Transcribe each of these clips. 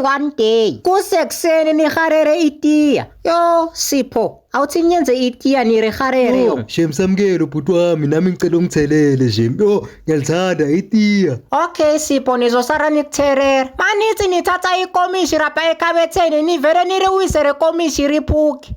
one day. Kusekuseni niharere itiya. Yo Sipho, awuthi nyenze itiya niriharere yo. Shem Samkelo bhuti wami, nami ngicela ungithelele shem. Yo, ngiyalithanda itiya. Okay Sipho, nizosara nikutherera. Manithi nithatha ikomishi rapha ekhabetheni nivele niriwise rekomishi riphuke.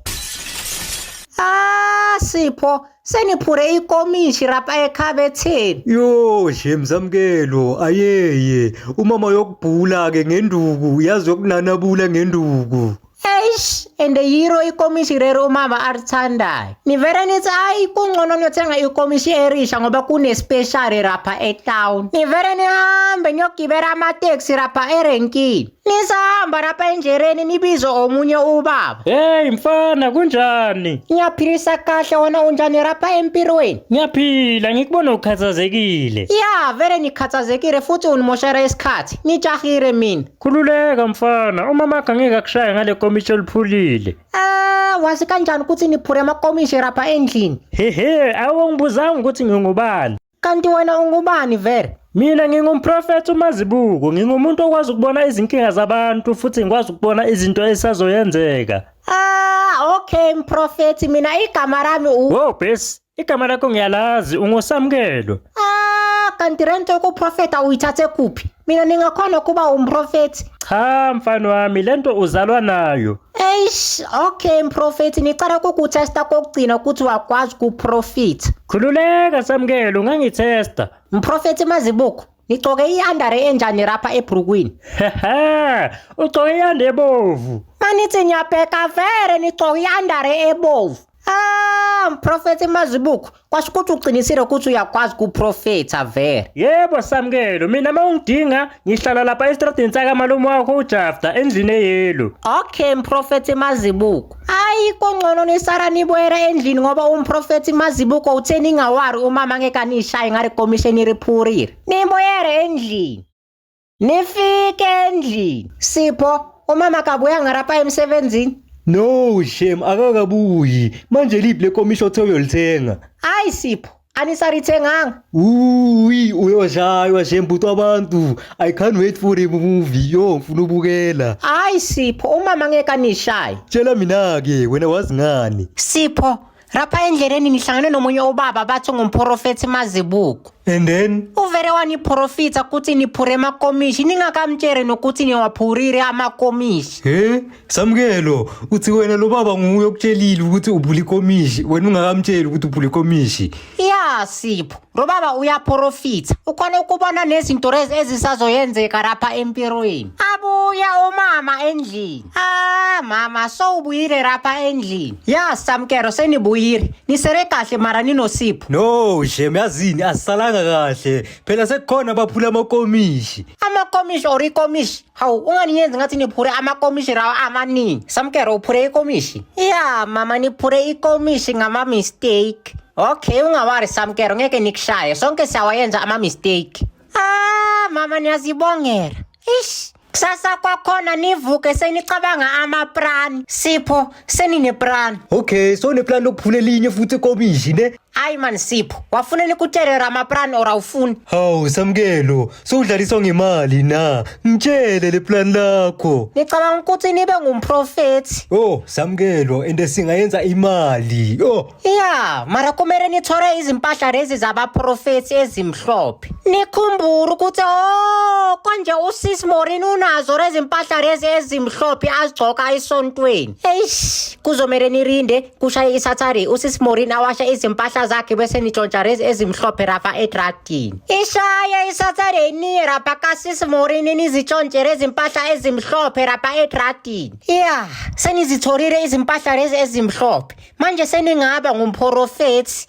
Ah Sipho, seniphure ikomishi rapha ekhabetheni. Yo, shem Samkelo, ayeye. Umama yokubhula ke ngenduku, yazi yokunanabula ngenduku. Eish, ende yiro ikomishi rero umama arithandayo. Nivele nithi hayi kungcono niyothenga ikomishi erisha ngoba kune-special rapha etown. Nivele nihambe niyogibela amateksi rapha erenkini. Nisahamba rapha endleleni nibize omunye ubaba. Hey mfana, kunjani? Ngiyaphilisa kahle, wena unjani rapha empilweni? Ngiyaphila, ngikubona ukhathazekile. Ya, vele nikhathazekile futhi unimoshela isikhathi. Nijahile mina. Khululeka mfana, umama wakho angeke akushaya ngale komishi oliphulile. Ah, wazi kanjani ukuthi niphure amakomishi rapha endlini? Hehe, awungibuzanga ukuthi ngingubani. Kanti wena ungubani vele? Mina ngingumprofethi uMazibuko, ngingumuntu okwazi ukubona izinkinga zabantu futhi ngikwazi ukubona izinto ezisazoyenzeka. Ah, okay mprofethi, mina igama lami u Wo Bes, igama lakho ngiyalazi, unguSamkelo. Ah, kanti lento yokuprofetha uyithathe kuphi? Mina ningakhona ukuba umprofethi. Cha mfana wami, lento uzalwa nayo. Eish, okay mprofethi, ngicela ukukuthesta kokugcina ukuthi wakwazi ukuprofitha. Khululeka Samkelo, ungangithesta. Mprofethi Mazibuko, nigcoke i-underwear enjani rapha ebhrukwini? Hehe, ugcoke i-under ebovu. Manithi ngiyabheka vele nigcoke i-underwear ebovu. Ah, mprofethi Mazibuko, kwasho ukuthi uqinisile ukuthi uyakwazi ukuprofetha vele. Yebo Samkelo, mina mawungidinga ngihlala lapha estradini sakamalume wakho uJafta endlini eyelo. Okay mprofethi Mazibuko. Hayi kungcono nisara nibuyela endlini ngoba umprofethi Mazibuko uthe ningawari umama ngeke anishaye ngale komisheni riphurile. Nibuyele endlini. Nifike endlini. Sipho, umama kabuya ngarapha emsebenzini. No, shem, akakabuyi. Manje liphi le komishi othe uyolithenga? Hayi Sipho, anisarithenganga. Uyi, uyoshaywa shem bhuti wabantu. I can't wait for the movie. Yo, ngifuna ubukela. Hayi Sipho, umama ngeke anishaye. Tshela mina ke, wena wazi ngani? Sipho, rapha endleleni nihlangane nomunye ubaba bathi ngumprofethi Mazibuko. And then Uvele waniprofitha ukuthi niphure amakomishi ningakamtsheli nokuthi niwaphurire amakomishi. He, Samkelo, uthi wena lo baba nguye okutshelile ukuthi uphula ikomishi, wena ungakamtsheli ukuthi uphula ikomishi. Ya Sipho, lo baba uyaprofitha. Ukhona ukubona nezinto lezi ezisazoyenzeka lapha empilweni. Abuya umama endlini. Ah mama, sowubuyile lapha endlini. Ya Samkelo, senibuyile. Nisele kahle mara ninoSipho. No, shem, yazini asisalanga kahle. Phela sekukhona abaphula amakomishi. Amakomishi or ikomishi? Hawu, unganiyenzi ngathi niphure amakomishi rawa amaningi. Samkelo, uphure ikomishi? Ya mama, niphure ikomishi ngama-mistake. Okay, ungawari Samkelo, ngeke nikushaye. Sonke siyawayenza ama-mistake. Ah mama, niyazibongela. Ish, kusasa kwakhona nivuke senicabanga amaplani. Sipho, senineplan. Okay, so neplan lokuphula elinye futhi ikomishi ne? Hayi man Sipho, wafuna nikutshelera amaplani or awufuni? Hawu Samkelo, sowudlaliswa ngemali na? Ngitshele le plan lakho. Nicabanga ukuthi nibe ngumprofethi. Oh, Samkelo, ende singayenza imali. Oh, Ya, mara kumele nithole izimpahla lezi zabaprofethi ezimhlophe. Nikhumbule ukuthi oh, konje uSis Maureen unazo lezi mpahla lezi ezimhlophe azigcoka esontweni. Eish, kuzomele nirinde kushaye iSaturday uSis Maureen awasha izimpahla zakhe bese nitshontsha lezi ezimhlophe rapha edradini. Ishaye iSaturday niye rapha kaSis Maureen nizitshontshe lezi mpahla ezimhlophe rapha edradini. Ya, senizitholile izimpahla lezi ezimhlophe. Manje seningaba ngumprofethi.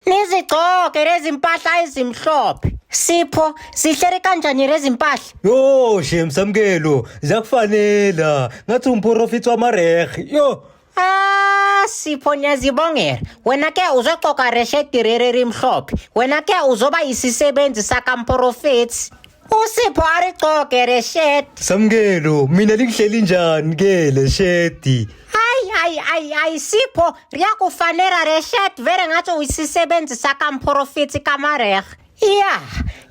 Nizigcoke lezi mpahla ezimhlophe. Sipho, zihleli kanjani lezi mpahla? Yo, shem Samkelo, ziyakufanela. Ngathi umprofeti wamarehe. Yo, Ah, Sipho niyazibongela. Wena ke uzogcoka resheti rere rimhlophe. Wena ke uzoba isisebenzi sakamprofethi. USipho arigcoke resheti. Samkelo, mina lingihleli njani ke le shedi? Hayi hayi hayi hayi Sipho, riyakufanela reshet vele ngathi uyisisebenzi sakamprofethi kamarehe. Ya,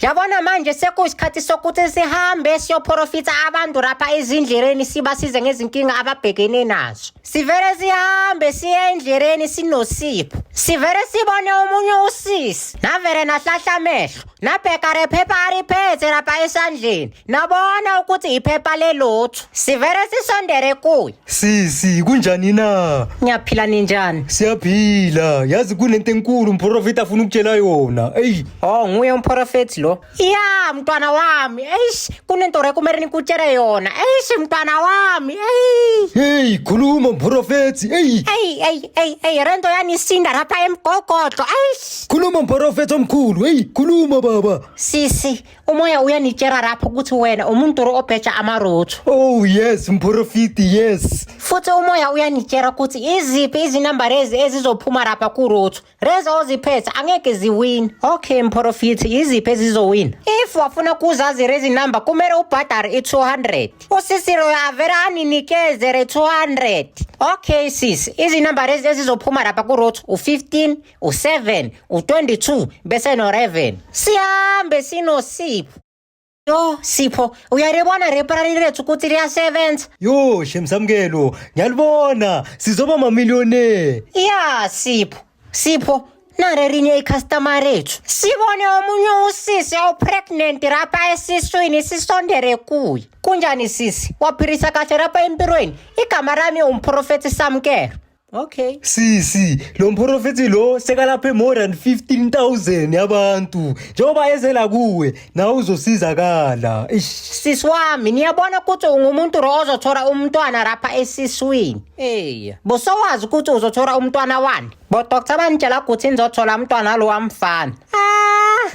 yabona manje sekuyisikhathi sokuthi sihambe siyoprofitha abantu lapha ezindleleni sibasize ngezinkinga ababhekene nazo. Sivele sihambe siye endleleni sinosipho. Sivele sibone omunye usisi. Navele nahlahla amehlo. Nabheka rephepha ariphethe lapha esandleni. Nabona ukuthi iphepha lelotho. Sivele sisondere kuye. Sisi, kunjani na? Ngiyaphila ninjani? Siyaphila. Yazi kunento enkulu umprofeti afuna ukutshela yona. Eyi, Oh, nguye umprofethi lo. Ya, mntwana wami. Eish, kunento rekumele nikutshele yona. Eish, mntwana wami. Eish. hey, khuluma mprofeti. Eyi, Ey, ey, ey, ey, rento yanisinda lapha emgogodlo. Eish. khuluma mprofeti omkhulu. Eyi, khuluma baba. Sisi, umoya uyanitshela lapho ukuthi wena umuntu ro obheja amarotho. Oh yes, mprofeti, yes. Futhi umoya uyanitshela ukuthi iziphi izinamba lezi ezizophuma lapha kurotho. Lezi oziphethe angeke ziwine. Okay, mprofiti, iziphi ezizowina? If wafuna kuzazi lezi namba kumele ubhadare i-200. Usisi loyo avele aninikeze le 200. Okay sisi, izinamba lezi ezizophuma lapha kurotho u-15, u-7, u-22 bese no-11. Sihambe sinosipho. Yo Sipho, uyalibona reparali lethu ukuthi liyasebenza? Yo, Shemsamkelo, ngiyalibona. Sizoba mamillionaire. Ya Sipho, Sipho, nare rinye icustomer lethu. Sibone omunye usisi opregnant lapha esiswini sisondere kuye. Kunjani sisi? Waphilisa kahle lapha empilweni. Igama lami umprofethi Samkelo. Okay. Sisi, lo mprofeti lo sekalaphe more than 15,000 yabantu. Njengoba ezela kuwe, nawe uzosizakala. Eish. Sisi wami, niyabona ukuthi ungumuntu lo ozothola umntwana lapha esiswini. Eya. Bosowazi ukuthi uzothola umntwana wani? Bo doctor banitshela ukuthi nizothola umntwana lo wamfana. Ah!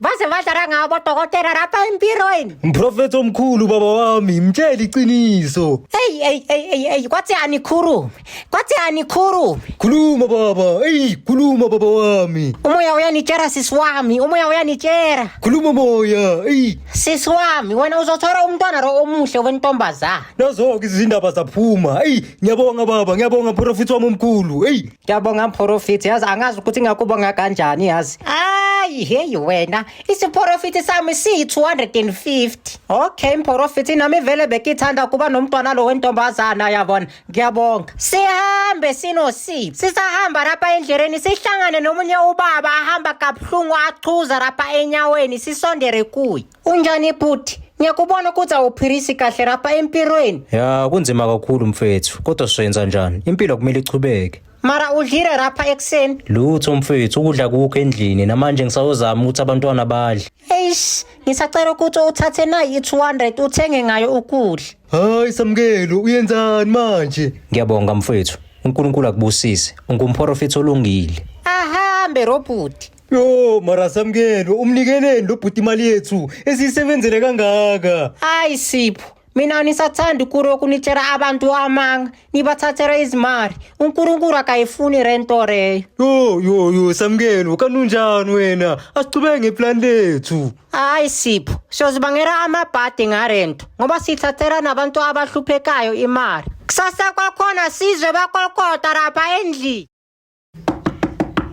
Baze badlala ngabo dokotela lapha empilweni. Mprofeti omkhulu baba wami, mtshele iqiniso. Ey ey ey ey ey kwathi anikhulume. Kwathi anikhulume. Khuluma baba, ey, khuluma baba wami. Umoya uyanitshela sisi wami, umoya uyanitshela. Khuluma moya, ey. Sisi wami, wena uzothola umntwana lo omuhle wentombazana. Nazo-ke izindaba zaphuma. Ey, ngiyabonga baba, ngiyabonga mprofeti wami omkhulu. Ey, Ngiyabonga mprofiti, yazi angazi ukuthi ngakubonga kanjani yazi. Hayi hey wena, isiprofiti sami siyi-250. Okay mprofiti, nami vele bekithanda kuba nomntwana lo wentombazana yabona. Ngiyabonga. Sihambe sinosipho. Sisahamba lapha endleleni sihlangane nomunye ubaba ahamba kabuhlungu achuza lapha enyaweni sisondere kuye. Unjani bhuti? Ngiyakubona ukuthi awuphilisi kahle lapha empilweni. Ya kunzima kakhulu mfethu, kodwa siyenza njani? Impilo kumele ichubeke. Mara udlile lapha ekuseni. Lutho mfethu, ukudla kukho endlini namanje ngisayozama ukuthi abantwana badle. Eish, ngisacela ukuthi uthathe nayi i-200 uthenge ngayo ukudla. hayi Samkelo, uyenzani manje? Ngiyabonga mfethu. uNkulunkulu akubusise. Ungumprofeti olungile. Ahambe robhuti. Yo, mara Samkelo, umnikeleni lo bhuti imali yethu esiyisebenzele kangaka. Hayi Sipho, mina anisathandi kuloku nitshela abantu amanga, nibathathela izimali. uNkulunkulu akayifuni rento leyo. Yo, yo, yo, Samkelo, kanunjani wena? Asichubeke ngeplan lethu. Hayi Sipho, siyozibangela amabhadi ngarento ngoba sithathela nabantu abahluphekayo imali. Kusasa kwakhona sizwe bakokota lapha endlini.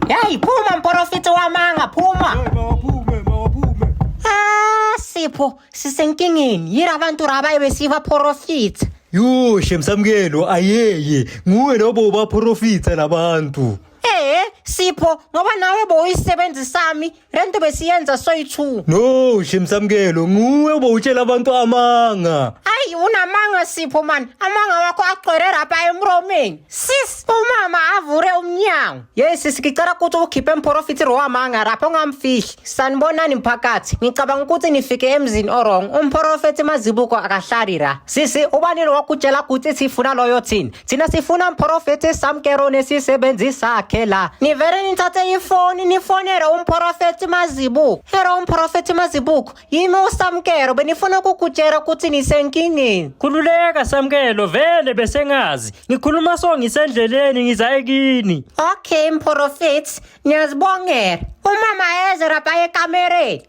Hey, phuma mprofiti wamanga, phuma. Mawaphume, mawaphume. Ah, Sipho, sisenkingeni. Yira abantu raba ebesibaprofitha. Yo, Shemsamkelo, ayeye, nguwe lobo ubaprofitha labantu. Eh, Sipho, ngoba nawe bowuyisebenzi sami, lento besiyenza soyi-2. No, Shemsamkelo, nguwe obowutshela abantu amanga. Ayi, unamanga Sipho man. Amanga wakho agcwele lapha emromeni. Sis, umama avure umnyango. Yes, sisi ngicela ukuthi ukhiphe umprofiti lo wamanga lapha ungamfihli. Sanibonani mphakathi. Ngicabanga ukuthi nifike emzini orong. Umprofeti Mazibuko akahlali la. Sisi, ubani lo wakutshela ukuthi sifuna loyo thina? Thina sifuna umprofeti Samkelo nesisebenzi sakhe la. Nivele nithathe ifoni nifonele umprofeti Mazibuko. Hello umprofeti Mazibuko. Yimi uSamkelo benifuna ukukutshela ukuthi nisenkingeni. Khululeka Samkelo, vele besengazi. Ngikhuluma so ngisendleleni ngiza ekini. Okay mprofeti, ngiyazibongela. Umama eze lapha ekamereni.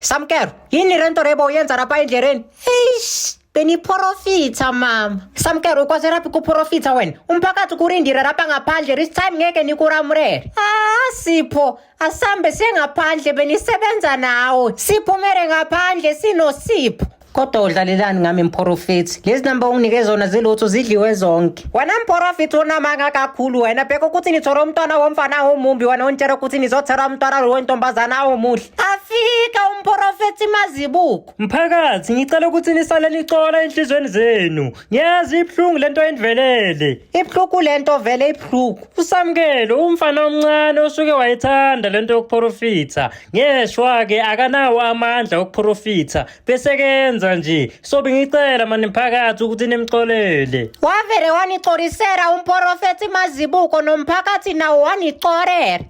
Samkelo, yini lento lebo uyenza lapha endleleni? Eish. Beniprofitha mama. Samkelo ukwazi raphi kuprofitha wena? Umphakathi kurindira rapha ngaphandle this time ngeke nikuramurere. Ah Sipho, asambe siye ngaphandle benisebenza nawe. Siphumere ngaphandle sinoSipho. Kodwa udlalelani ngami mprofethi? Lezi namba unginike zona zilotho zidliwe zonke. Wena mprofethi unamanga kakhulu wena bheka ukuthi nithole umntwana womfana omumbi wena untshela ukuthi nizothela umntwana lo wentombazana omuhle. Afika umprofethi Mazibuko. Mphakathi, ngicela ukuthi nisale nicola enhlizweni zenu. Ngiyazi ibuhlungu lento enivelele. Ibuhlungu lento vele ibuhlungu. Usamkelo umfana omncane osuke wayithanda lento yokuprofitha. Ngeshwa-ke akanawo amandla okuprofitha. Bese kenza nje. So bengicela mani mphakathi ukuthi nimxolele. Wavele wanicorisera umprofethi Mazibuko nomphakathi nawo wanicorera.